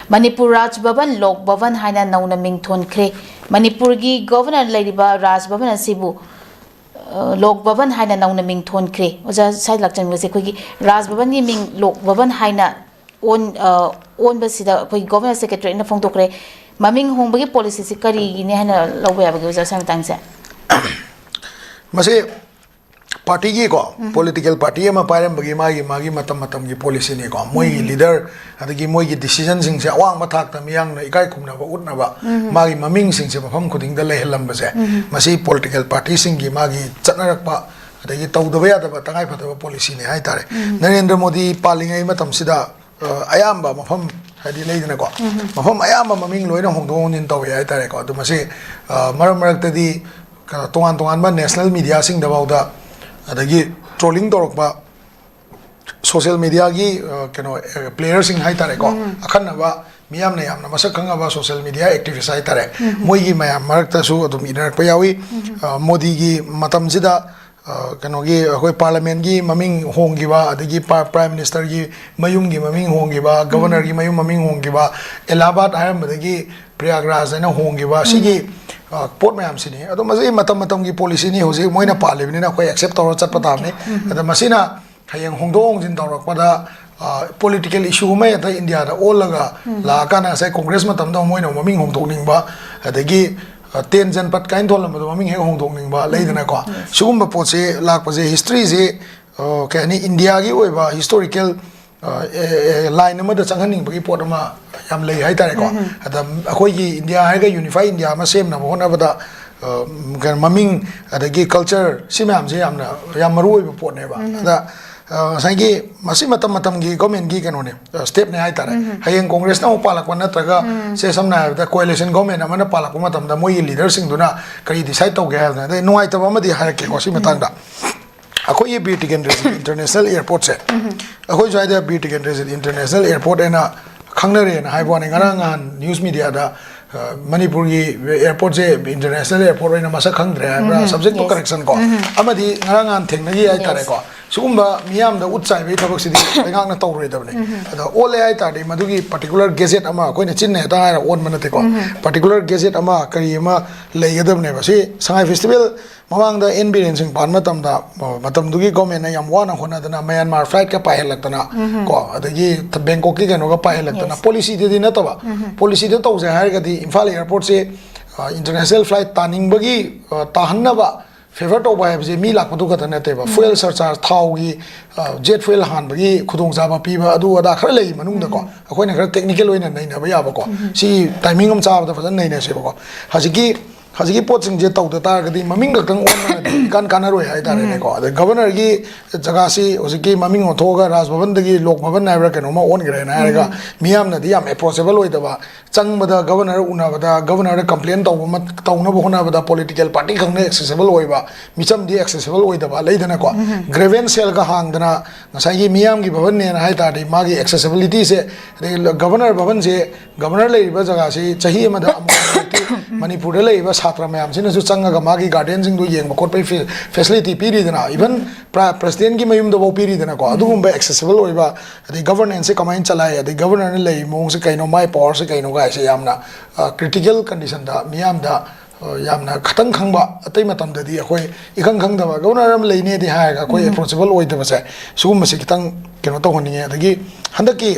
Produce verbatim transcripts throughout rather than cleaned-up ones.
ꯃꯅꯤꯄꯨꯔ ꯔꯥꯖ ꯚꯕꯟ ꯂꯣꯛ ꯚꯕꯟ ꯍꯥꯏꯅ ꯅꯧꯅ ꯃꯤꯡ ꯊꯣꯟꯈ꯭ꯔꯦ꯫ ꯃꯅꯤꯄꯨꯔꯒꯤ ꯒꯣꯚꯔꯅꯔ ꯂꯩꯔꯤꯕ ꯔꯥꯖ ꯚꯕꯟ ꯑꯁꯤꯕꯨ, ꯑ, ꯂꯣꯛ ꯚꯕꯟ ꯍꯥꯏꯅ ꯅꯧꯅ ꯃꯤꯡ ꯊꯣꯟꯈ꯭ꯔꯦ꯫ ꯑꯣꯖꯥ ꯁꯥꯏ ꯂꯥꯛꯆꯟꯕꯁꯦ, ꯑꯩꯈꯣꯏꯒꯤ ꯔꯥꯖ ꯚꯕꯟꯒꯤ ꯃꯤꯡ ꯂꯣꯛ ꯚꯕꯟ ꯍꯥꯏꯅ ꯑꯣꯟ-, ꯑ, ꯑꯣꯟꯕꯁꯤꯗ ꯑꯩꯈꯣꯏꯒꯤ ꯒꯣꯚꯔꯅꯔ ꯁꯦꯀ꯭ꯔꯦꯇꯔꯤꯅ ꯐꯣꯡꯗꯣꯛꯈ꯭ꯔꯦ꯫ ꯃꯃꯤꯡ ꯍꯣꯡꯕꯒꯤ ꯄꯣꯂꯤꯁꯤꯁꯤ ꯀꯔꯤꯒꯤꯅꯤ ꯍꯥꯏꯅ ꯂꯧꯕ ꯌꯥꯕꯒꯦ, ꯑꯣꯖꯥ, ꯁꯥꯏ ꯃꯇꯥꯡꯁꯦ? ꯃꯁꯤ ꯄꯥꯔꯇꯤꯒꯤꯀꯣ, ꯄꯣꯂꯤꯇꯤꯀꯦꯜ ꯄꯥꯔꯇꯤ ꯑꯃ ꯄꯥꯏꯔꯝꯕꯒꯤ ꯃꯥꯒꯤ, ꯃꯥꯒꯤ ꯃꯇꯝ ꯃꯇꯝꯒꯤ ꯄꯣꯂꯤꯁꯤꯅꯤꯀꯣ꯫ ꯃꯣꯏꯒꯤ ꯂꯤꯗꯔ, ꯑꯗꯒꯤ ꯃꯣꯏꯒꯤ ꯗꯤꯁꯤꯖꯟꯁꯤꯡꯁꯦ ꯑꯋꯥꯡꯕ ꯊꯥꯛꯇ ꯃꯤꯌꯥꯝꯅ ꯏꯀꯥꯏ ꯈꯨꯝꯅꯕ ꯎꯠꯅꯕ ꯃꯥꯒꯤ ꯃꯃꯤꯡꯁꯤꯡꯁꯦ ꯃꯐꯝ ꯈꯨꯗꯤꯡꯗ ꯂꯩꯍꯜꯂꯝꯕꯁꯦ, ꯃꯁꯤ ꯄꯣꯂꯤꯇꯤꯀꯦꯜ ꯄꯥꯔꯇꯤꯁꯤꯡꯒꯤ ꯃꯥꯒꯤ ꯆꯠꯅꯔꯛꯄ, ꯑꯗꯒꯤ ꯇꯧꯗꯕ ꯌꯥꯗꯕ ꯇꯉꯥꯏ ꯐꯗꯕ ꯄꯣꯂꯤꯁꯤꯅꯤ ꯍꯥꯏꯇꯥꯔꯦ꯫ ꯅꯔꯦꯟꯗ꯭ꯔ ꯃꯣꯗꯤ ꯄꯥꯜꯂꯤꯉꯩ ꯃꯇꯝꯁꯤꯗ, ꯑ, ꯑꯌꯥꯝꯕ ꯃꯐꯝ, ꯍꯥꯏꯗꯤ ꯂꯩꯗꯅꯀꯣ, ꯃꯐꯝ ꯑꯌꯥꯝꯕ ꯃꯃꯤꯡ ꯂꯣꯏꯅ ꯍꯣꯡꯗꯣꯛ ꯍꯣꯡꯖꯤꯟ ꯇꯧꯋꯦ ꯍꯥꯏꯇꯥꯔꯦꯀꯣ꯫ ꯑꯗꯨ ꯃꯁꯤ, ꯑ, ꯃꯔꯛ ꯃꯔꯛꯇꯗꯤ ꯀꯩꯅꯣ, ꯇꯣꯉꯥꯟ ꯇꯣꯉꯥꯟꯕ ꯅꯦꯁꯅꯦꯜ ꯃꯤꯗꯤꯌꯥꯁꯤꯡꯗꯐꯥꯎꯗ, ꯑꯗꯒꯤ ꯇ꯭ꯔꯣꯂꯤꯡ ꯇꯧꯔꯛꯄ ꯁꯣꯁꯤꯌꯦꯜ ꯃꯤꯗꯤꯌꯥꯒꯤ, ꯑ, ꯀꯩꯅꯣ, ꯑ, ꯄ꯭ꯂꯦꯌꯔꯁꯤꯡ ꯍꯥꯏꯇꯥꯔꯦꯀꯣ, ꯑꯈꯟꯅꯕ ꯃꯤꯌꯥꯝꯅ ꯌꯥꯝꯅ ꯃꯁꯛ ꯈꯪꯉꯕ ꯁꯣꯁꯤꯌꯦꯜ ꯃꯤꯗꯤꯌꯥ ꯑꯦꯛꯇꯤꯚꯤꯁ ꯍꯥꯏꯇꯥꯔꯦ, ꯃꯣꯏꯒꯤ ꯃꯌꯥꯝ ꯃꯔꯛꯇꯁꯨ ꯑꯗꯨꯝ ꯏꯟꯅꯔꯛꯄ ꯌꯥꯎꯏ꯫ ꯑ, ꯃꯣꯗꯤꯒꯤ ꯃꯇꯝꯁꯤꯗ, ꯑ, ꯀꯩꯅꯣꯒꯤ, ꯑꯩꯈꯣꯏ ꯄꯥꯔꯂꯃꯦꯟꯒꯤ ꯃꯃꯤꯡ ꯍꯣꯡꯈꯤꯕ, ꯑꯗꯒꯤ ꯄ꯭ꯔꯥꯏꯝ ꯃꯤꯅꯤꯁꯇꯔꯒꯤ ꯃꯌꯨꯝꯒꯤ ꯃꯃꯤꯡ ꯍꯣꯡꯈꯤꯕ, ꯒꯕꯔꯅꯔꯒꯤ ꯃꯌꯨꯝ ꯃꯃꯤꯡ ꯍꯣꯡꯈꯤꯕ, ꯑꯦꯂꯥꯍꯥꯕꯥꯗ ꯍꯥꯏꯔꯝꯕꯗꯒꯤ ꯄ꯭ꯔꯌꯥꯒꯔꯥꯖ ꯍꯥꯏꯅ ꯍꯣꯡꯈꯤꯕ, ꯁꯤꯒꯤ, ꯑ, ꯄꯣꯠ ꯃꯌꯥꯝꯁꯤꯅꯤ꯫ ꯑꯗꯣ ꯃꯁꯤ ꯃꯇꯝ ꯃꯇꯝꯒꯤ ꯄꯣꯂꯤꯁꯤꯅꯤ, ꯍꯧꯖꯤꯛ ꯃꯣꯏꯅ ꯄꯥꯜꯂꯤꯕꯅꯤꯅ ꯑꯩꯈꯣꯏ ꯑꯦꯛꯁꯦꯞ ꯇꯧꯔ ꯆꯠꯄ ꯇꯥꯕꯅꯤ꯫ ꯑꯗ ꯃꯁꯤꯅ ꯍꯌꯦꯡ ꯍꯣꯡꯗꯣꯛ ꯍꯣꯡꯖꯤꯟ ꯇꯧꯔꯛꯄꯗ, ꯑ, ꯄꯣꯂꯤꯇꯤꯀꯦꯜ ꯏꯁꯨ ꯑꯃ ꯍꯦꯛꯇ ꯏꯟꯗꯤꯌꯥꯗ ꯑꯣꯜꯂꯒ ꯂꯥꯛꯑꯀꯥꯟꯗ, ꯉꯁꯥꯏ ꯀꯣꯡꯒ꯭ꯔꯦꯁ ꯃꯇꯝꯗ ꯃꯣꯏꯅ ꯃꯃꯤꯡ ꯍꯣꯡꯗꯣꯛꯅꯤꯡꯕ, ꯑꯗꯒꯤ, ꯑ, ꯇꯦꯟ ꯖꯟꯄꯠ ꯀꯥꯏꯅ ꯊꯣꯜꯂꯝꯕꯗꯣ ꯃꯃꯤꯡ ꯍꯦꯛ ꯍꯣꯡꯗꯣꯛꯅꯤꯡꯕ ꯂꯩꯗꯅꯀꯣ꯫ ꯁꯤꯒꯨꯝꯕ ꯄꯣꯠꯁꯦ ꯂꯥꯛꯄꯁꯦ, ꯍꯤꯁꯇ꯭ꯔꯤꯁꯦ, ꯑ, ꯀꯩ ꯍꯥꯏꯅꯤ, ꯏꯟꯗꯤꯌꯥꯒꯤ ꯑꯣꯏꯕ ꯍꯤꯁꯇꯣꯔꯤꯀꯦꯜ, ꯑ, ꯑꯦ, ꯑꯦ, ꯂꯥꯏꯟ ꯑꯃꯗ ꯆꯪꯍꯟꯅꯤꯡꯕꯒꯤ ꯄꯣꯠ ꯑꯃ ꯌꯥꯝ ꯂꯩ ꯍꯥꯏꯇꯥꯔꯦꯀꯣ꯫ ꯑꯗ ꯑꯩꯈꯣꯏꯒꯤ ꯏꯟꯗꯤꯌꯥ ꯍꯥꯏꯔꯒ ꯌꯨꯅꯤꯐꯥꯏ ꯏꯟꯗꯤꯌꯥ ꯑꯃ ꯁꯦꯝꯅꯕ ꯍꯣꯠꯅꯕꯗ, ꯑ, ꯀꯩꯅꯣ, ꯃꯃꯤꯡ ꯑꯗꯒꯤ ꯀꯜꯆꯔ, ꯁꯤ ꯃꯌꯥꯝꯁꯦ ꯌꯥꯝꯅ, ꯌꯥꯝ ꯃꯔꯨ ꯑꯣꯏꯕ ꯄꯣꯠꯅꯦꯕ꯫ ꯑꯗ, ꯑ, ꯉꯁꯥꯏꯒꯤ ꯃꯁꯤ ꯃꯇꯝ ꯃꯇꯝꯒꯤ ꯒꯣꯔꯃꯦꯟꯒꯤ ꯀꯩꯅꯣꯅꯦ, ꯑ, ꯁ꯭ꯇꯦꯞꯅꯦ ꯍꯥꯏꯇꯥꯔꯦ꯫ ꯍꯌꯦꯡ ꯀꯣꯡꯒ꯭ꯔꯦꯁꯅ ꯑꯃꯨꯛ ꯄꯥꯜꯂꯛꯄ ꯅꯠꯇ꯭ꯔꯒ, ꯁꯦ, ꯁꯝꯅ ꯍꯥꯏꯔꯕꯗ ꯀꯣꯑꯦꯂꯤꯁꯟ ꯒꯣꯔꯃꯦꯟ ꯑꯃꯅ ꯄꯥꯜꯂꯛꯄ ꯃꯇꯝꯗ ꯃꯣꯏꯒꯤ ꯂꯤꯗꯔꯁꯤꯡꯗꯨꯅ ꯀꯔꯤ ꯗꯤꯁꯥꯏꯗ ꯇꯧꯒꯦ ꯍꯥꯏꯕꯗ, ꯑꯗꯩ ꯅꯨꯡꯉꯥꯏꯇꯕ ꯑꯃꯗꯤ ꯍꯥꯏꯔꯛꯀꯦꯀꯣ ꯁꯤ ꯃꯇꯥꯡꯗ꯫ ꯑꯩꯈꯣꯏꯒꯤ ꯕꯤꯔ ꯇꯤꯀꯦꯟꯗ꯭ꯔꯖꯤꯠ ꯏꯟꯇꯔꯅꯦꯁꯅꯦꯜ ꯑꯦꯌꯔꯄꯣꯔꯠꯁꯦ, ꯑꯩꯈꯣꯏ ꯁ꯭ꯋꯥꯏꯗ ꯕꯤꯔ ꯇꯤꯀꯦꯟꯗ꯭ꯔꯖꯤꯠ ꯏꯟꯇꯔꯅꯦꯁꯅꯦꯜ ꯑꯦꯌꯔꯄꯣꯔꯠ ꯍꯥꯏꯅ ꯈꯪꯅꯔꯦꯅ ꯍꯥꯏꯕ ꯋꯥꯅꯤ꯫ ꯉꯔꯥꯡ ꯅꯍꯥꯟ ꯅ꯭ꯌꯨꯁ ꯃꯤꯗꯤꯌꯥꯗ, ꯑ, ꯃꯅꯤꯄꯨꯔꯒꯤ ꯑꯦꯌꯔꯄꯣꯔꯠꯁꯦ ꯏꯟꯇꯔꯅꯦꯁꯅꯦꯜ ꯑꯦꯌꯔꯄꯣꯔꯠ ꯑꯣꯏꯅ ꯃꯁꯛ ꯈꯪꯗ꯭ꯔꯦ ꯍꯥꯏꯕ꯭ꯔꯥ, ꯁꯕꯖꯦꯛ ꯇꯨ ꯀꯔꯦꯛꯁꯟ ꯀꯣ, ꯑꯃꯗꯤ ꯉꯔꯥꯡ ꯅꯍꯥꯟ ꯊꯦꯡꯅꯈꯤ ꯍꯥꯏꯇꯥꯔꯦꯀꯣ꯫ ꯁꯤꯒꯨꯝꯕ ꯃꯤꯌꯥꯝꯗ ꯎꯠ ꯆꯥꯏꯕꯒꯤ ꯊꯕꯛꯁꯤꯗꯤ ꯂꯩꯉꯥꯛꯅ ꯇꯧꯔꯣꯏꯗꯕꯅꯤ꯫ ꯑꯗ ꯑꯣꯜꯂꯦ ꯍꯥꯏ ꯇꯥꯔꯗꯤ ꯃꯗꯨꯒꯤ ꯄꯥꯔꯇꯤꯀꯨꯂꯔ ꯒꯦꯖꯦꯠ ꯑꯃ, ꯑꯩꯈꯣꯏꯅ ꯆꯤꯟꯅ ꯍꯦꯛꯇ ꯍꯥꯏꯔ ꯑꯣꯟꯕ ꯅꯠꯇꯦꯀꯣ꯫ ꯄꯥꯔꯇꯤꯀꯨꯂꯔ ꯒꯦꯖꯦꯠ ꯑꯃ, ꯀꯔꯤ ꯑꯃ ꯂꯩꯒꯗꯕꯅꯦꯕ꯫ ꯁꯤ ꯁꯉꯥꯏ ꯐꯦꯁꯇꯤꯚꯦꯜ ꯃꯃꯥꯡꯗ ꯑꯦꯟ ꯕꯤꯔꯦꯟ ꯁꯤꯡ ꯄꯥꯟꯕ ꯃꯇꯝꯗ, ꯃꯇꯝꯗꯨꯒꯤ ꯒꯣꯔꯃꯦꯟꯅ ꯌꯥꯝ ꯋꯥꯅ ꯍꯣꯠꯅꯗꯅ ꯃꯌꯥꯟꯃꯥꯔ ꯐ꯭ꯂꯥꯏꯠꯀ ꯄꯥꯏꯍꯜꯂꯛꯇꯅ ꯀꯣ, ꯑꯗꯒꯤ ꯕꯦꯡꯀꯣꯛꯀꯤ ꯀꯩꯅꯣꯒ ꯄꯥꯏꯍꯜꯂꯛꯇꯅ, ꯄꯣꯂꯤꯁꯤꯗꯗꯤ ꯅꯠꯇꯕ, ꯄꯣꯂꯤꯁꯤꯗ ꯇꯧꯖꯩ ꯍꯥꯏꯔꯒꯗꯤ ꯏꯝꯐꯥꯜ ꯑꯦꯌꯥꯔꯄꯣꯔꯠꯁꯦ ꯏꯟꯇꯔꯅꯦꯁꯅꯦꯜ ꯐ꯭ꯂꯥꯏꯠ ꯇꯥꯅꯤꯡꯕꯒꯤ, ꯑ, ꯇꯥꯍꯟꯅꯕ ꯐꯦꯚꯔ ꯇꯧꯕ ꯍꯥꯏꯕꯁꯦ ꯃꯤ ꯂꯥꯛꯄꯗꯨ ꯈꯛꯇ ꯅꯠꯇꯦꯕ꯫ ꯐ꯭ꯌꯨꯑꯦꯜ ꯁꯔꯆꯥꯔꯖ, ꯊꯥꯎꯒꯤ, ꯑ, ꯖꯦꯠ ꯐ꯭ꯌꯨꯑꯦꯜ ꯍꯥꯟꯕꯒꯤ ꯈꯨꯗꯣꯡꯆꯥꯕ ꯄꯤꯕ, ꯑꯗꯨ ꯑꯗꯥ ꯈꯔ ꯂꯩ ꯃꯅꯨꯡꯗꯀꯣ꯫ ꯑꯩꯈꯣꯏꯅ ꯈꯔ ꯇꯦꯛꯅꯤꯀꯦꯜ ꯑꯣꯏꯅ ꯅꯩꯅꯕ ꯌꯥꯕꯀꯣ꯫ ꯁꯤ ꯇꯥꯏꯃꯤꯡ ꯑꯃ ꯆꯥꯕꯗ ꯐꯖꯅ ꯅꯩꯅꯁꯦꯕꯀꯣ꯫ ꯍꯧꯖꯤꯛꯀꯤ, ꯍꯧꯖꯤꯛꯀꯤ ꯄꯣꯠꯁꯤꯡꯁꯦ ꯇꯧꯗ ꯇꯥꯔꯒꯗꯤ ꯃꯃꯤꯡ ꯈꯛꯇꯪ ꯑꯣꯟꯕꯅꯗꯤ ꯏꯀꯥꯟ ꯀꯥꯟꯅꯔꯣꯏ ꯍꯥꯏꯇꯥꯔꯦꯅꯦꯀꯣ꯫ ꯑꯗꯩ ꯒꯚꯔꯅꯔꯒꯤ ꯖꯒꯥꯁꯤ ꯍꯧꯖꯤꯛꯀꯤ ꯃꯃꯤꯡ ꯑꯣꯟꯊꯣꯛꯑꯒ ꯔꯥꯖ ꯚꯕꯟꯗꯒꯤ ꯂꯣꯛ ꯚꯕꯟ ꯍꯥꯏꯕ꯭ꯔꯥ ꯀꯩꯅꯣꯝꯃ ꯑꯣꯟꯈ꯭ꯔꯦꯅ ꯍꯥꯏꯔꯒ ꯃꯤꯌꯥꯝꯅꯗꯤ ꯌꯥꯝ ꯑꯦꯄ꯭ꯔꯣꯆꯦꯕꯜ ꯑꯣꯏꯗꯕ, ꯆꯪꯕꯗ ꯒꯚꯔꯅꯔ ꯎꯅꯕꯗ, ꯒꯚꯔꯅꯔꯗ ꯀꯝꯄ꯭ꯂꯦꯟ ꯇꯧꯕ ꯑꯃ, ꯇꯧꯅꯕ ꯍꯣꯠꯅꯕꯗ ꯄꯣꯂꯤꯇꯤꯀꯦꯜ ꯄꯥꯔꯇꯤ ꯈꯪꯅ ꯑꯦꯛꯁꯦꯁꯤꯕꯜ ꯑꯣꯏꯕ, ꯃꯤꯆꯝꯗꯤ ꯑꯦꯛꯁꯦꯁꯤꯕꯜ ꯑꯣꯏꯗꯕ ꯂꯩꯗꯅꯀꯣ꯫ ꯒ꯭ꯔꯦꯚꯦꯟꯁ ꯁꯦꯜꯒ ꯍꯥꯡꯗꯅ ꯉꯁꯥꯏꯒꯤ ꯃꯤꯌꯥꯝꯒꯤ ꯚꯕꯟꯅꯦꯅ ꯍꯥꯏ ꯇꯥꯔꯗꯤ ꯃꯥꯒꯤ ꯑꯦꯛꯁꯦꯁꯤꯕꯤꯂꯤꯇꯤꯁꯦ, ꯑꯗꯩ ꯒꯚꯔꯅꯔ ꯚꯕꯟꯁꯦ, ꯒꯚꯔꯅꯔ ꯂꯩꯔꯤꯕ ꯖꯒꯥꯁꯤ ꯆꯍꯤ ꯑꯃꯗ ꯑꯃꯨꯛ ꯃꯅꯤꯄꯨꯔꯗ ꯂꯩꯔꯤꯕ ꯁꯥꯇ꯭ꯔ ꯃꯌꯥꯝꯁꯤꯅꯁꯨ ꯆꯪꯉꯒ ꯃꯥꯒꯤ ꯒꯥꯔꯗꯦꯟꯁꯤꯡꯗꯣ ꯌꯦꯡꯕ ꯈꯣꯠꯄꯒꯤ ꯐꯦ-, ꯐꯦꯁꯤꯂꯤꯇꯤ ꯄꯤꯔꯤꯗꯅ, ꯏꯚꯟ ꯄ꯭ꯔ-, ꯄ꯭ꯔꯁꯤꯗꯦꯟꯒꯤ ꯃꯌꯨꯝꯗꯐꯥꯎ ꯄꯤꯔꯤꯗꯅꯀꯣ꯫ ꯑꯗꯨꯒꯨꯝꯕ ꯑꯦꯛꯁꯦꯁꯤꯕꯜ ꯑꯣꯏꯕ, ꯑꯗꯩ ꯒꯚꯔꯅꯦꯟꯁꯁꯦ ꯀꯃꯥꯏꯅ ꯆꯂꯥꯏ, ꯑꯗꯩ ꯒꯚꯔꯅꯔꯅ ꯂꯩꯔꯤ ꯃꯑꯣꯡꯁꯦ ꯀꯩꯅꯣ, ꯃꯥꯏ ꯄꯋꯥꯔꯁꯦ ꯀꯩꯅꯣ ꯀꯥꯏꯁꯦ ꯌꯥꯝꯅ, ꯑ, ꯀ꯭ꯔꯤꯇꯤꯀꯦꯜ ꯀꯟꯗꯤꯁꯟꯗ ꯃꯤꯌꯥꯝꯗ, ꯑ, ꯌꯥꯝꯅ ꯈꯇꯪ ꯈꯪꯕ, ꯑꯇꯩ ꯃꯇꯝꯗꯗꯤ ꯑꯩꯈꯣꯏ ꯏꯈꯪ ꯈꯪꯗꯕ, ꯒꯚꯔꯅꯔ ꯑꯃ ꯂꯩꯅꯦꯗꯤ ꯍꯥꯏꯔꯒ ꯑꯩꯈꯣꯏ ꯑꯦꯄ꯭ꯔꯣꯆꯦꯕꯜ ꯑꯣꯏꯗꯕꯁꯦ, ꯁꯤꯒꯨꯝꯕꯁꯦ ꯈꯤꯇꯪ ꯀꯩꯅꯣ ꯇꯧꯍꯟꯅꯤꯡꯉꯦ꯫ ꯑꯗꯒꯤ ꯍꯟꯗꯛꯀꯤ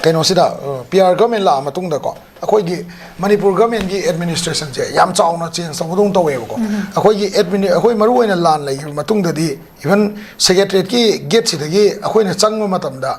ꯀꯩꯅꯣꯁꯤꯗ, ꯑ, ꯄꯤ ꯑꯥꯔ ꯒꯚꯔꯟꯃꯦꯟ ꯂꯥꯛꯑ ꯃꯇꯨꯡꯗꯀꯣ, ꯑꯩꯈꯣꯏꯒꯤ ꯃꯅꯤꯄꯨꯔ ꯒꯚꯔꯟꯃꯦꯟꯒꯤ ꯑꯦꯗꯃꯤꯅꯤꯁꯇ꯭ꯔꯦꯁꯟꯁꯦ ꯌꯥꯝ ꯆꯥꯎꯅ ꯆꯦꯟꯖ ꯇꯧꯕꯗꯧꯅ ꯇꯧꯋꯦꯕꯀꯣ꯫ ꯑꯩꯈꯣꯏꯒꯤ ꯑꯦꯗꯃꯤꯅꯤ-, ꯑꯩꯈꯣꯏ ꯃꯔꯨꯑꯣꯏꯅ ꯂꯥꯟ ꯂꯩꯈꯤꯕ ꯃꯇꯨꯡꯗꯗꯤ, ꯏꯚꯟ ꯁꯦꯀ꯭ꯔꯦꯇꯔꯤꯌꯦꯠꯀꯤ ꯒꯦꯠꯁꯤꯗꯒꯤ ꯑꯩꯈꯣꯏꯅ ꯆꯪꯕ ꯃꯇꯝꯗ,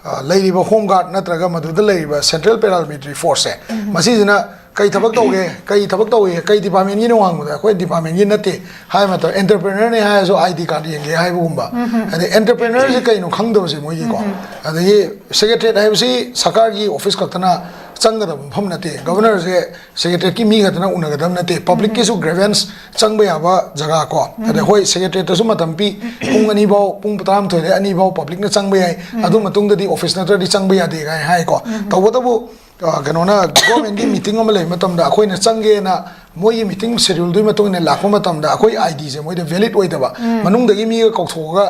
ꯑ, ꯂꯩꯔꯤꯕ ꯍꯣꯝ ꯒꯥꯔꯗ ꯅꯠꯇ꯭ꯔꯒ ꯃꯗꯨꯗ ꯂꯩꯔꯤꯕ ꯁꯦꯟꯇ꯭ꯔꯦꯜ ꯄꯦꯔꯥꯃꯤꯂꯤꯇꯔꯤ ꯐꯣꯔꯁꯁꯦ, ꯃꯁꯤꯁꯤꯅ ꯀꯩ ꯊꯕꯛ ꯇꯧꯒꯦ, ꯀꯩ ꯊꯕꯛ ꯇꯧꯏ, ꯀꯩ ꯗꯤꯄꯥꯔꯠꯃꯦꯟꯒꯤꯅꯣ ꯍꯪꯕꯗ, "ꯑꯩꯈꯣꯏ ꯗꯤꯄꯥꯔꯠꯃꯦꯟꯒꯤ ꯅꯠꯇꯦ" ꯍꯥꯏ ꯃꯇꯝ, "ꯑꯦꯟꯇꯔꯄ꯭ꯔꯦꯅꯔꯅꯦ" ꯍꯥꯏꯔꯁꯨ "ꯑꯥꯏ ꯗꯤ ꯀꯥꯔꯗ ꯌꯦꯡꯒꯦ" ꯍꯥꯏꯕꯒꯨꯝꯕ꯫ ꯑꯗꯩ ꯑꯦꯟꯇꯔꯄ꯭ꯔꯦꯅꯔꯁꯦ ꯀꯩꯅꯣ ꯈꯪꯗꯕꯁꯦ ꯃꯣꯏꯒꯤꯀꯣ꯫ ꯑꯗꯒꯤ ꯁꯦꯀ꯭ꯔꯦꯇꯔꯤꯌꯦꯠ ꯍꯥꯏꯕꯁꯤ ꯁꯔꯀꯥꯔꯒꯤ ꯑꯣꯐꯤꯁ ꯈꯛꯇꯅ ꯆꯪꯒꯗꯕ ꯃꯐꯝ ꯅꯠꯇꯦ꯫ ꯒꯚꯔꯅꯔꯁꯦ ꯁꯦꯀ꯭ꯔꯦꯇꯔꯤꯌꯦꯠꯀꯤ ꯃꯤ ꯈꯛꯇꯅ ꯎꯅꯒꯗꯕ ꯅꯠꯇꯦ꯫ ꯄꯕ꯭ꯂꯤꯛꯀꯤꯁꯨ ꯒ꯭ꯔꯦꯚꯦꯟꯁ ꯆꯪꯕ ꯌꯥꯕ ꯖꯒꯥ ꯀꯣ꯫ ꯑꯗꯩ ꯍꯣꯏ, ꯁꯦꯀ꯭ꯔꯦꯇꯔꯤꯌꯦꯠꯇꯁꯨ ꯃꯇꯝ ꯄꯤ, ꯄꯨꯡ ꯑꯅꯤ ꯐꯥꯎ, ꯄꯨꯡ ꯇꯔꯥꯃꯥꯊꯣꯏꯗꯒꯤ ꯑꯅꯤ ꯐꯥꯎ ꯄꯕ꯭ꯂꯤꯛꯅ ꯆꯪꯕ ꯌꯥꯏ꯫ ꯑꯗꯨ ꯃꯇꯨꯡꯗꯗꯤ ꯑꯣꯐꯤꯁ ꯅꯠꯇ꯭ꯔꯗꯤ ꯆꯪꯕ ꯌꯥꯗꯦ ꯀꯥꯏꯅ ꯍꯥꯏꯀꯣ꯫ ꯇꯧꯕꯇꯕꯨ ꯑ, ꯀꯩꯅꯣꯅ ꯒꯣꯔꯃꯦꯟꯒꯤ ꯃꯤꯇꯤꯡ ꯑꯃ ꯂꯩꯕ ꯃꯇꯝꯗ ꯑꯩꯈꯣꯏꯅ ꯆꯪꯒꯦꯅ ꯃꯣꯏꯒꯤ ꯃꯤꯇꯤꯡ ꯁꯦꯗ꯭ꯌꯨꯜꯗꯨꯒꯤ ꯃꯇꯨꯡ ꯏꯟꯅ ꯂꯥꯛꯄ ꯃꯇꯝꯗ ꯑꯩꯈꯣꯏ ꯑꯥꯏ ꯗꯤꯁꯦ ꯃꯣꯏꯗ ꯚꯦꯂꯤꯠ ꯑꯣꯏꯗꯕ, ꯃꯅꯨꯡꯗꯒꯤ ꯃꯤꯒ ꯀꯧꯊꯣꯛꯑꯒ,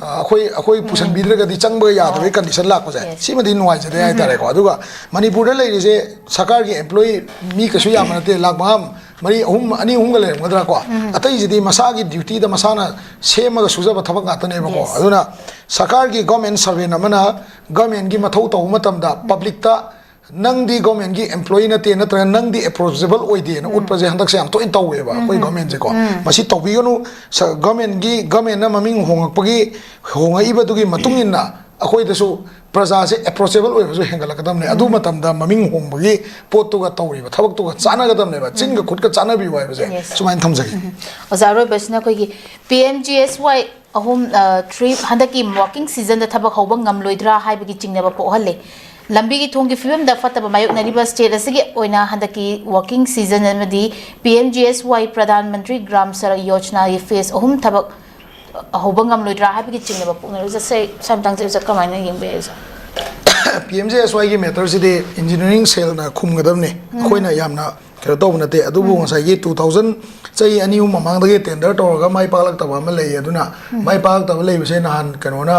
ꯑ, ꯑꯩꯈꯣꯏ ꯑꯩꯈꯣꯏ ꯄꯨꯁꯟꯕꯤꯗ꯭ꯔꯒꯗꯤ ꯆꯪꯕ ꯌꯥꯗꯕꯒꯤ ꯀꯟꯗꯤꯁꯟ ꯂꯥꯛꯄꯁꯦ, ꯁꯤꯃꯗꯤ ꯅꯨꯡꯉꯥꯏꯖꯗꯦ ꯍꯥꯏꯇꯥꯔꯦꯀꯣ꯫ ꯑꯗꯨꯒ ꯃꯅꯤꯄꯨꯔꯗ ꯂꯩꯔꯤꯁꯦ ꯁꯔꯀꯥꯔꯒꯤ ꯑꯦꯝꯄ꯭ꯂꯣꯌꯤ ꯃꯤ ꯀꯩꯁꯨ ꯌꯥꯝꯕ ꯅꯠꯇꯦ, ꯂꯥꯛ ꯃꯉꯥ, ꯃꯔꯤ, ꯑꯍꯨꯝ, ꯑꯅꯤ ꯑꯍꯨꯝꯒ ꯂꯩꯔꯝꯒꯗ꯭ꯔꯥꯀꯣ꯫ ꯑꯇꯩꯁꯤꯗꯤ ꯃꯁꯥꯒꯤ ꯗ꯭ꯌꯨꯇꯤꯗ ꯃꯁꯥꯅ ꯁꯦꯝꯃꯒ ꯁꯨꯖꯕ ꯊꯕꯛ ꯉꯥꯛꯇꯅꯦꯕꯀꯣ꯫ ꯑꯗꯨꯅ ꯁꯔꯀꯥꯔꯒꯤ ꯒꯣꯔꯃꯦꯟ ꯁꯔꯚꯦꯟ ꯑꯃꯅ ꯒꯣꯔꯃꯦꯟꯒꯤ ꯃꯊꯧ ꯇꯧꯕ ꯃꯇꯝꯗ ꯄꯕ꯭ꯂꯤꯛꯇ ꯅꯪꯗꯤ ꯒꯣꯔꯃꯦꯟꯒꯤ ꯑꯦꯝꯄ꯭ꯂꯣꯌꯤ ꯅꯠꯇꯦ ꯅꯠꯇ꯭ꯔꯒ ꯅꯪꯗꯤ ꯑꯦꯄ꯭ꯔꯣꯆꯦꯕꯜ ꯑꯣꯏꯗꯦꯅ ꯎꯠꯄꯁꯦ ꯍꯟꯗꯛꯁꯦ ꯌꯥꯝ ꯇꯣꯏꯅ ꯇꯧꯋꯦꯕ ꯑꯩꯈꯣꯏ ꯒꯣꯔꯃꯦꯟꯁꯦꯀꯣ꯫ ꯃꯁꯤ ꯇꯧꯕꯤꯒꯅꯨ꯫ ꯁ-, ꯒꯣꯔꯃꯦꯟꯒꯤ, ꯒꯣꯔꯃꯦꯟꯅ ꯃꯃꯤꯡ ꯍꯣꯡꯉꯛꯄꯒꯤ, ꯍꯣꯡꯉꯛꯏꯕꯗꯨꯒꯤ ꯃꯇꯨꯡ ꯏꯟꯅ ꯑꯩꯈꯣꯏꯗꯁꯨ ꯄ꯭ꯔꯖꯥꯁꯦ ꯑꯦꯄ꯭ꯔꯣꯆꯦꯕꯜ ꯑꯣꯏꯕꯁꯨ ꯍꯦꯟꯒꯠꯂꯛꯀꯗꯕꯅꯦ꯫ ꯑꯗꯨ ꯃꯇꯝꯗ ꯃꯃꯤꯡ ꯍꯣꯡꯕꯒꯤ ꯄꯣꯠꯇꯨꯒ ꯇꯧꯔꯤꯕ ꯊꯕꯛꯇꯨꯒ ꯆꯥꯟꯅꯒꯗꯕꯅꯦꯕ, ꯆꯤꯟꯒ ꯈꯨꯠꯀ ꯆꯥꯟꯅꯕꯤꯌꯨ ꯍꯥꯏꯕꯁꯦ꯫ ꯁꯨꯃꯥꯏꯅ ꯊꯝꯖꯒꯦ꯫ ꯑꯣꯖꯥ, ꯑꯔꯣꯏꯕꯁꯤꯅ ꯑꯩꯈꯣꯏꯒꯤ ꯄꯤ ꯑꯦꯝ ꯖꯤ ꯑꯦꯁ ꯋꯥꯏ ꯑꯍꯨꯝ, ꯑ, ꯊ꯭ꯔꯤ ꯍꯟꯗꯛꯀꯤ ꯋꯥꯔꯀꯤꯡ ꯁꯤꯖꯟꯗ ꯊꯕꯛ ꯍꯧꯕ ꯉꯝꯂꯣꯏꯗ꯭ꯔꯥ ꯍꯥꯏꯕꯒꯤ ꯆꯤꯡꯅꯕ ꯄꯣꯛꯍꯜꯂꯦ꯫ ꯂꯝꯕꯤꯒꯤ ꯊꯣꯡꯒꯤ ꯐꯤꯕꯝꯗ ꯐꯠꯇꯕ ꯃꯥꯌꯣꯛꯅꯔꯤꯕ ꯁ꯭ꯇꯦꯠ ꯑꯁꯤꯒꯤ ꯑꯣꯏꯅ ꯍꯟꯗꯛꯀꯤ ꯋꯥꯔꯀꯤꯡ ꯁꯤꯖꯟ ꯑꯃꯗꯤ ꯄꯤ ꯑꯦꯝ ꯖꯤ ꯑꯦꯁ ꯋꯥꯏ ꯄ꯭ꯔꯙꯥꯟ ꯃꯟꯇ꯭ꯔꯤ ꯒ꯭ꯔꯥꯝ ꯁꯔꯛ ꯌꯣꯖꯅꯥꯒꯤ ꯐꯦꯁ ꯑꯍꯨꯝ ꯊꯕꯛ ꯍꯧꯕ ꯉꯝꯂꯣꯏꯗ꯭ꯔꯥ ꯍꯥꯏꯕꯒꯤ ꯆꯤꯡꯅꯕ ꯄꯣꯛꯅꯔꯤꯕꯁꯦ, ꯁ꯭ꯋꯥꯏ ꯃꯇꯥꯡꯁꯦ ꯑꯣꯖꯥ ꯀꯃꯥꯏꯅ ꯌꯦꯡꯕ ꯌꯥꯏ, ꯑꯣꯖꯥ? ꯄꯤ ꯑꯦꯝ ꯖꯤ ꯑꯦꯁ ꯋꯥꯏꯒꯤ ꯃꯦꯇꯔꯁꯤꯗꯤ ꯏꯟꯖꯤꯅꯤꯌꯥꯔꯤꯡ ꯁꯦꯜꯅ ꯈꯨꯝꯒꯗꯕꯅꯤ꯫ ꯑꯩꯈꯣꯏꯅ ꯌꯥꯝꯅ ꯀꯩꯅꯣ ꯇꯧꯕ ꯅꯠꯇꯦ꯫ ꯑꯗꯨꯕꯨ ꯉꯁꯥꯏꯒꯤ ꯇꯨ ꯊꯥꯎꯖꯟ, ꯆꯍꯤ ꯑꯅꯤ ꯑꯍꯨꯝ ꯃꯃꯥꯡꯗꯒꯤ ꯇꯦꯟꯗꯔ ꯇꯧꯔꯒ ꯃꯥꯏ ꯄꯥꯛꯂꯛꯇꯕ ꯑꯃ ꯂꯩ꯫ ꯑꯗꯨꯅ ꯃꯥꯏ ꯄꯥꯛꯂꯛꯇꯕ ꯂꯩꯕꯁꯦ ꯅꯍꯥꯟ ꯀꯩꯅꯣꯅ,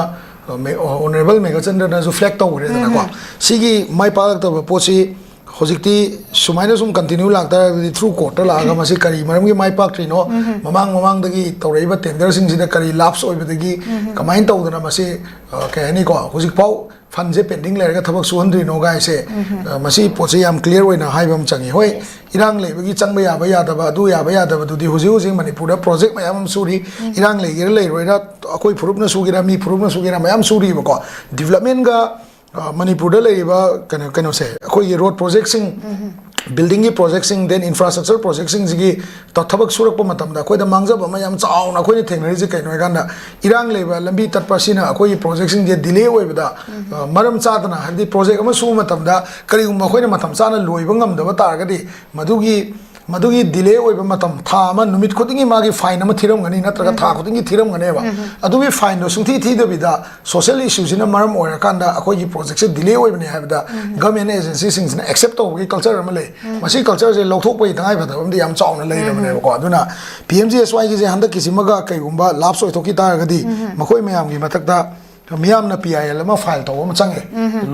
ꯑ, ꯃꯦ-, ꯑꯣꯅꯔꯦꯕꯜ ꯃꯦꯘꯆꯟꯗ꯭ꯔꯅꯁꯨ ꯐ꯭ꯂꯦꯛ ꯇꯧꯈ꯭ꯔꯦꯗꯅꯀꯣ꯫ ꯁꯤꯒꯤ ꯃꯥꯏ ꯄꯥꯛꯂꯛꯇꯕ ꯄꯣꯠꯁꯤ ꯍꯧꯖꯤꯛꯇꯤ ꯁꯨꯃꯥꯏꯅ ꯁꯨꯝ ꯀꯟꯇꯤꯅ꯭ꯌꯨ ꯂꯥꯛꯇꯥꯔꯒꯗꯤ ꯊ꯭ꯔꯨ ꯀꯣꯔꯠꯇ ꯂꯥꯛꯑꯒ ꯃꯁꯤ ꯀꯔꯤ ꯃꯔꯝꯒꯤ ꯃꯥꯏ ꯄꯥꯛꯇ꯭ꯔꯤꯅꯣ, ꯃꯃꯥꯡ ꯃꯃꯥꯡꯗꯒꯤ ꯇꯧꯔꯛꯏꯕ ꯇꯦꯟꯗꯔꯁꯤꯡꯁꯤꯗ ꯀꯔꯤ ꯂꯥꯞꯁ ꯑꯣꯏꯕꯗꯒꯤ ꯀꯃꯥꯏꯅ ꯇꯧꯗꯅ ꯃꯁꯤ, ꯑ, ꯀꯩ ꯍꯥꯏꯅꯤꯀꯣ, ꯍꯧꯖꯤꯛꯐꯥꯎ ꯐꯟꯁꯦ ꯄꯦꯟꯗꯤꯡ ꯂꯩꯔꯒ ꯊꯕꯛ ꯁꯨꯍꯟꯗ꯭ꯔꯤꯅꯣ ꯒꯥꯏꯁꯦ, ꯑ, ꯃꯁꯤ ꯄꯣꯠꯁꯦ ꯌꯥꯝ ꯀ꯭ꯂꯤꯌꯥꯔ ꯑꯣꯏꯅ ꯍꯥꯏꯕ ꯑꯃ ꯆꯪꯉꯤ꯫ ꯍꯣꯏ, ꯏꯔꯥꯡ ꯂꯩꯕꯒꯤ ꯆꯪꯕ ꯌꯥꯕ ꯌꯥꯗꯕ, ꯑꯗꯨ ꯌꯥꯕ ꯌꯥꯗꯕꯗꯨꯗꯤ ꯍꯧꯖꯤꯛ ꯍꯧꯖꯤꯛ ꯃꯅꯤꯄꯨꯔꯗ ꯄ꯭ꯔꯣꯖꯦꯛ ꯃꯌꯥꯝ ꯑꯃ ꯁꯨꯔꯤ꯫ ꯏꯔꯥꯡ ꯂꯩꯒꯦꯔꯥ ꯂꯩꯔꯣꯏꯔꯥ, ꯑꯩꯈꯣꯏ ꯐꯨꯔꯨꯞꯅ ꯁꯨꯒꯦꯔꯥ ꯃꯤ ꯐꯨꯔꯨꯞꯅ ꯁꯨꯒꯦꯔꯥ ꯃꯌꯥꯝ ꯁꯨꯔꯤꯕꯀꯣ꯫ ꯗꯤꯕ꯭ꯂꯞꯃꯦꯟꯒ ꯑ, ꯃꯅꯤꯄꯨꯔꯗ ꯂꯩꯔꯤꯕ ꯀꯩꯅꯣ, ꯀꯩꯅꯣꯁꯦ, ꯑꯩꯈꯣꯏꯒꯤ ꯔꯣꯗ ꯄ꯭ꯔꯣꯖꯦꯛꯁꯤꯡ, ꯕꯤꯜꯗꯤꯡꯒꯤ ꯄ꯭ꯔꯣꯖꯦꯛꯁꯤꯡ, then ꯏꯟꯐ꯭ꯔꯥꯁ꯭ꯇ꯭ꯔꯛꯆꯔ ꯄ꯭ꯔꯣꯖꯦꯛꯁꯤꯡꯁꯤꯒꯤ ꯇ-, ꯊꯕꯛ ꯁꯨꯔꯛꯄ ꯃꯇꯝꯗ ꯑꯩꯈꯣꯏꯗ ꯃꯥꯡꯖꯕ ꯑꯃ ꯌꯥꯝ ꯆꯥꯎꯅ ꯑꯩꯈꯣꯏꯅ ꯊꯦꯡꯅꯔꯤꯁꯦ ꯀꯩꯅꯣ ꯍꯥꯏꯀꯥꯟꯗ, ꯏꯔꯥꯡ ꯂꯩꯕ, ꯂꯝꯕꯤ ꯇꯠꯄ ꯑꯁꯤꯅ ꯑꯩꯈꯣꯏꯒꯤ ꯄ꯭ꯔꯣꯖꯦꯛꯁꯤꯡꯁꯦ ꯗꯤꯂꯦ ꯑꯣꯏꯕꯗ, ꯑ, ꯃꯔꯝ ꯆꯥꯗꯅ, ꯍꯥꯏꯕꯗꯤ ꯄ꯭ꯔꯣꯖꯦꯛ ꯑꯃ ꯁꯨꯕ ꯃꯇꯝꯗ ꯀꯔꯤꯒꯨꯝꯕ ꯑꯩꯈꯣꯏꯅ ꯃꯇꯝ ꯆꯥꯅ ꯂꯣꯏꯕ ꯉꯝꯗꯕ ꯇꯥꯔꯒꯗꯤ, ꯃꯗꯨꯒꯤ ꯃꯗꯨꯒꯤ ꯗꯤꯂꯦ ꯑꯣꯏꯕ ꯃꯇꯝ, ꯊꯥ ꯑꯃ ꯅꯨꯃꯤꯠ ꯈꯨꯗꯤꯡꯒꯤ ꯃꯥꯒꯤ ꯐꯥꯏꯟ ꯑꯃ ꯊꯤꯔꯝꯒꯅꯤ, ꯅꯠꯇ꯭ꯔꯒ ꯊꯥ ꯈꯨꯗꯤꯡꯒꯤ ꯊꯤꯔꯝꯒꯅꯦꯕ꯫ ꯑꯗꯨꯒꯤ ꯐꯥꯏꯟꯗꯣ ꯁꯨꯡꯊꯤ ꯊꯤꯗꯕꯤꯗ ꯁꯣꯁꯤꯌꯦꯜ ꯏꯁꯨꯁꯤꯅ ꯃꯔꯝ ꯑꯣꯏꯔꯀꯥꯟꯗ ꯑꯩꯈꯣꯏꯒꯤ ꯄ꯭ꯔꯣꯖꯦꯛꯁꯦ ꯗꯤꯂꯦ ꯑꯣꯏꯕꯅꯦ ꯍꯥꯏꯕꯗ ꯒꯚꯔꯟꯃꯦꯟ ꯑꯦꯖꯦꯟꯁꯤꯁꯤꯡꯁꯤꯅ ꯑꯦꯛꯁꯦꯞ ꯇꯧꯕꯒꯤ ꯀꯜꯆꯔ ꯑꯃ ꯂꯩ꯫ ꯃꯁꯤ ꯀꯜꯆꯔꯁꯦ ꯂꯧꯊꯣꯛꯄꯒꯤ ꯇꯉꯥꯏꯐꯗꯕ ꯑꯃꯗꯤ ꯌꯥꯝ ꯆꯥꯎꯅ ꯂꯩꯔꯕꯅꯦꯕꯀꯣ꯫ ꯑꯗꯨꯅ ꯄꯤ ꯑꯦꯝ ꯖꯤ ꯑꯦꯁ ꯋꯥꯏꯒꯤꯁꯦ ꯍꯟꯗꯛꯀꯤꯁꯤꯃꯒ ꯀꯩꯒꯨꯝꯕ ꯂꯥꯞꯁ ꯑꯣꯏꯊꯣꯛꯈꯤ ꯇꯥꯔꯒꯗꯤ ꯃꯈꯣꯏ ꯃꯌꯥꯝꯒꯤ ꯃꯊꯛꯇ ꯃꯤꯌꯥꯝꯅ ꯄꯤ ꯑꯥꯏ ꯑꯦꯜ ꯑꯃ ꯐꯥꯏꯜ ꯇꯧꯕ ꯑꯃ ꯆꯪꯉꯤ꯫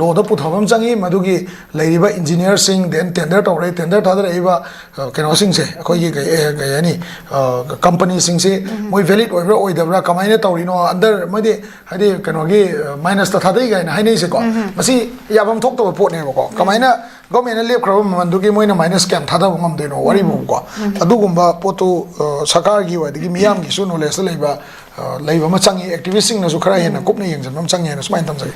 ꯂꯣꯗ ꯄꯨꯊꯕ ꯑꯃ ꯆꯪꯉꯤ꯫ ꯃꯗꯨꯒꯤ ꯂꯩꯔꯤꯕ ꯏꯟꯖꯤꯅꯤꯌꯔꯁꯤꯡ, ꯗꯦꯟ ꯇꯦꯟꯗꯔ ꯇꯧꯔꯦ, ꯇꯦꯟꯗꯔ ꯊꯥꯗꯔꯛꯏꯕ ꯑ, ꯀꯩꯅꯣꯁꯤꯡꯁꯦ, ꯑꯩꯈꯣꯏꯒꯤ ꯀꯩ ꯑꯦ, ꯀꯩ ꯍꯥꯏꯅꯤ, ꯑ, ꯀꯝꯄꯅꯤꯁꯤꯡꯁꯤ ꯃꯣꯏ ꯚꯦꯂꯤꯠ ꯑꯣꯏꯕ꯭ꯔꯥ ꯑꯣꯏꯗꯕ꯭ꯔꯥ, ꯀꯃꯥꯏꯅ ꯇꯧꯔꯤꯅꯣ, ꯑꯟꯗꯔ ꯃꯣꯏꯗꯤ ꯍꯥꯏꯗꯤ ꯀꯩꯅꯣꯒꯤ, ꯑ, ꯃꯥꯏꯅꯁꯇ ꯊꯥꯗꯩ ꯀꯥꯏꯅ ꯍꯥꯏꯅꯩꯁꯦꯀꯣ꯫ ꯃꯁꯤ ꯌꯥꯐꯝ ꯊꯣꯛꯇꯕ ꯄꯣꯠꯅꯦꯕꯀꯣ꯫ ꯀꯃꯥꯏꯅ ꯒꯣꯔꯃꯦꯟꯅ ꯂꯦꯞꯈ꯭ꯔꯕ ꯃꯃꯜꯗꯨꯒꯤ ꯃꯣꯏꯅ ꯃꯥꯏꯅꯁ ꯀꯌꯥꯝ ꯊꯥꯗꯕ ꯉꯝꯗꯣꯏꯅꯣ ꯋꯥꯔꯤꯕꯨꯀꯣ꯫ ꯑꯗꯨꯒꯨꯝꯕ ꯄꯣꯠꯇꯨ, ꯑ, ꯁꯔꯀꯥꯔꯒꯤ ꯑꯣꯏ ꯑꯗꯒꯤ ꯃꯤꯌꯥꯝꯒꯤꯁꯨ ꯅꯣꯂꯦꯖꯇ ꯂꯩꯕ, ꯑ, ꯂꯩꯕ ꯑꯃ ꯆꯪꯉꯤ꯫ ꯑꯦꯛꯇꯤꯚꯤꯁꯁꯤꯡꯅꯁꯨ ꯈꯔ ꯍꯦꯟꯅ ꯀꯨꯞꯅ ꯌꯦꯡꯁꯤꯟꯕ ꯑꯃ ꯆꯪꯉꯤ ꯍꯥꯏꯅ ꯁꯨꯃꯥꯏꯅ ꯊꯝꯖꯒꯦ꯫